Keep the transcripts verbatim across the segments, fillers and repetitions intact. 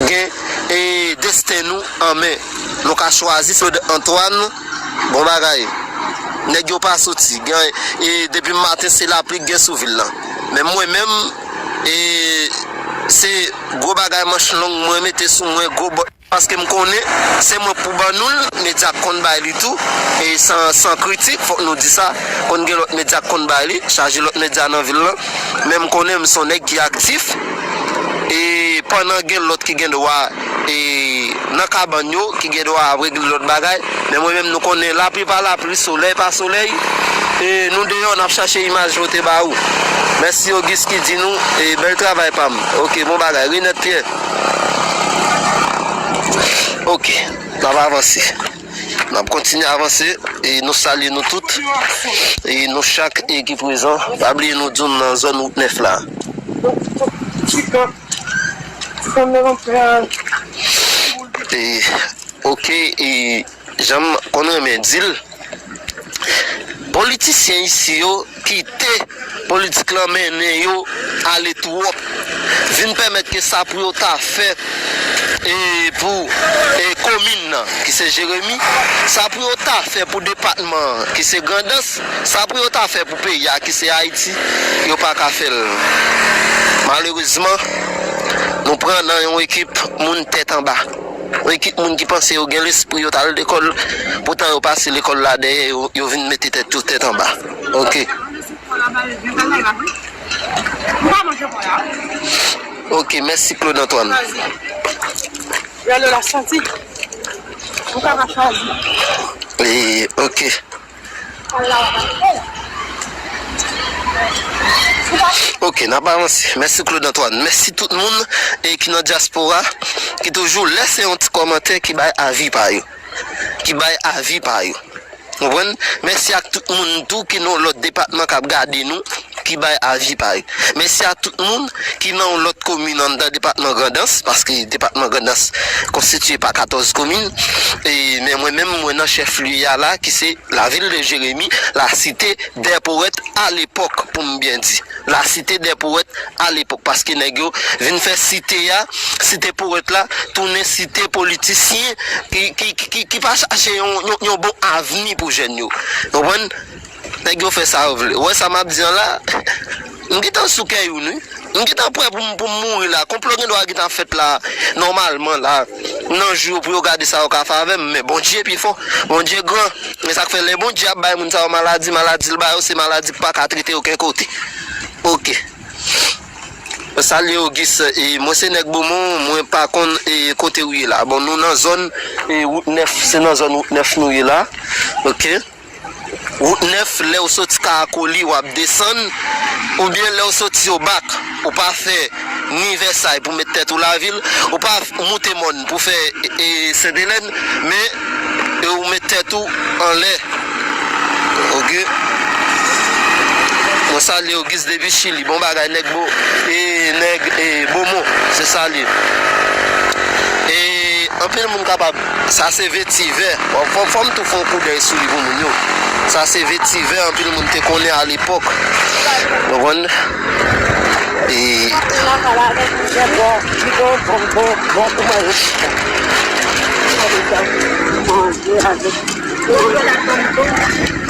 gen, e, desten nou an men. Nou ka chwazi. Claude Antoine, bon bagay. Nèg yo pa soti. Gen, e, depi maten se lapli k gen sou vil lan. Men mwen menm, e, se gwo bagay manch long mwen mete sou mwen, gwo bòt. Paske m konnen se mwen k pou ban nou l, medya k konn bay li tou, e san, san kritik, fòk nou di sa, konn gen lòt medya k konn bay li, chaje lòt medya nan vil lan, men m konnen m se yon nèg ki aktif, e pandan gen lòt ki gen dwa, e nan kabann yo, ki gen dwa ap regle lòt bagay, men mwen menm nou konnen lapli pa lapli, solèy pa solèy, e nou deyò, n ap chache imaj pote ba ou. Mèsi Auguste ki di nou, e bèl travay pa m. Ok, bon bagay, Rinette Pierre. Ok, n ap avanse. N ap kontinye avanse e nou salye nou tout e nou chak e ki prezan. Pa bliye nou di w nan zòn wout nèf la. E, ok, e jan m konn renmen di l, politisyen isi yo kite politik lan mennen yo ale twòp, vin pèmèt ke sa pou yo ta fè, e, pou, e, komin nan, ki se Jeremi, sa pou yo ta fè pou depatman an, ki se Grandans, sa pou yo ta fè pou peyi a, ki se Ayiti, yo pa ka fè l. Malerezman, nou pran nan yon ekip moun tèt anba. Yon ekip moun ki panse yo gen lespri, yo t al lekòl, poutan yo pase lekòl la dèyè, yo, yo vin mete tèt yo tèt anba. Ok. Ok, mèsi Claude Antoine. E, ok. Ok, n ap avanse. Mèsi Claude Antoine. Mèsi tout moun e ki nan dyaspora, ki toujou lèse yon ti kòmantè, ki bay avi pa yo. Ki bay avi pa yo. Konprann? Mèsi ak tout moun tou ki nan lòt depatman k ap gade nou, ki bay avi pa yo. Mèsi a tout moun ki nan yon lòt komin anndan depatman Grandans, paske depatman Grandans konstitiye pa katòz komin. E, men mwen menm, mwen nan chèflye a la, ki se la ville de Jérémie, la cité des poètes à l'époque, pou m byen di. La cité des poètes à l'époque, paske nèg yo vin fè site a, site powèt la, tounen site politisyen ki, ki, ki, ki, ki pa chache yon, yon, yon bon avni pou jèn yo. Konprann? Nèg yo fè sa yo vle. Ou wè sa m ap di an la? M gentan sou kè youn, wi. M gentan prè pou m, pou m mouri la. Konplo gen dwa gentan fèt la, nòmalman la. Nan jou yo pou yo gade sa yo ka fè avè m, men Bondye pi fò. Bondye gran. Men sa k fè lè Bondye ap bay moun sa yo maladi, maladi l ba yo, se maladi k pa ka trete okenn kote. Ok. Mwen salye Auguste, e mwen se nèg Bomon, mwen pa konn, e, kote w ye la. Bon, nou nan zòn, e, wout nèf, se nan zòn wout nèf nou ye la. Ok. Wout nèf, lè w soti Karakoli, w ap desann, oubyen lè w soti Obak, ou pa fè ni Vèsay pou met tèt ou lavil, ou pa moute mòn pou fè, e, Sentelèn, men, e, ou met tèt ou anlè. Ok. Mwen salye Auguste depi Chili. Bon bagay, nèg Bo-, e, nèg, e, Bomo, se sa l ye. E, anpil moun kapab, sa se vetivè. Fò, fò, fò m tou fè yon koudèy sou li pou moun yo. Sa se vetivè, anpil moun te konnen alepòk. Konprann? E,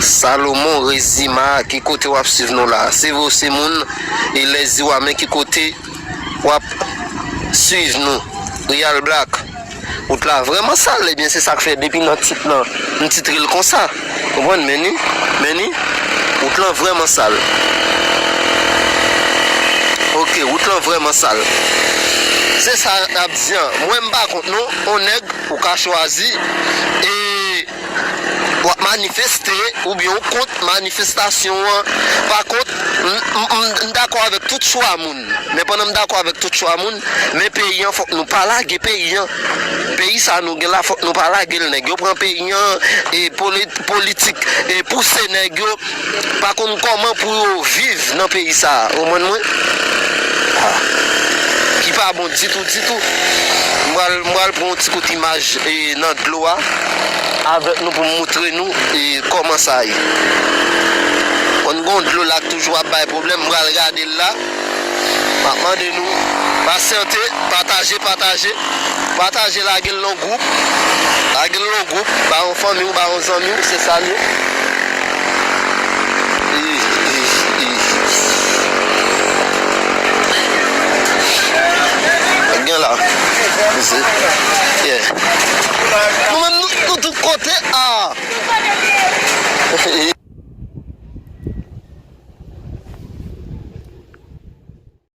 Salomon Rezima, ki kote w ap swiv nou la? Se vre w se moun e Lèziwa, men ki kote w ap swiv nou? Real Black. Wout la vrèman sal, ebyen se sa k fè depi nan tit lan, m titre l konsa. Konprann? Men ni, men ni, wout lan vrèman sal. Ok, wout lan vrèman sal. Se sa n ap di an. Mwen m pa kont non, on nèg ou ka chwazi, e w ap manifeste oubyen w kont manifestasyon an. Pa kont, m, m, m, m dakò avèk tout chwa moun. Men pandan m dakò avèk tout chwa moun, men peyi an fòk nou pa lage peyi an. Peyi sa nou gen la fòk nou pa lage l. Nèg yo pran peyi an, e poli-, politik, e pouse nèg yo pa konn kòman pou yo viv nan peyi sa a. Konprann mwen? Ah. Ki pa bon ditou, ditou. M pral, m pral pran yon ti kout imaj, e, nan dlo a avèk nou pou m moutre nou, e, kòman sa ye. Konn gen yon dlo la k toujou ap bay pwoblèm, m pral gade l la. M ap mande nou, Pasyante, pataje, pataje. Pataje, lage l nan gwoup. Lage l nan gwoup. Ba yon fanmi w, ba yon zanmi w, se sa l ye. Ih, ih, ih. Gen la. Yeah. Nou menm, nou, nou tout kote. Ah.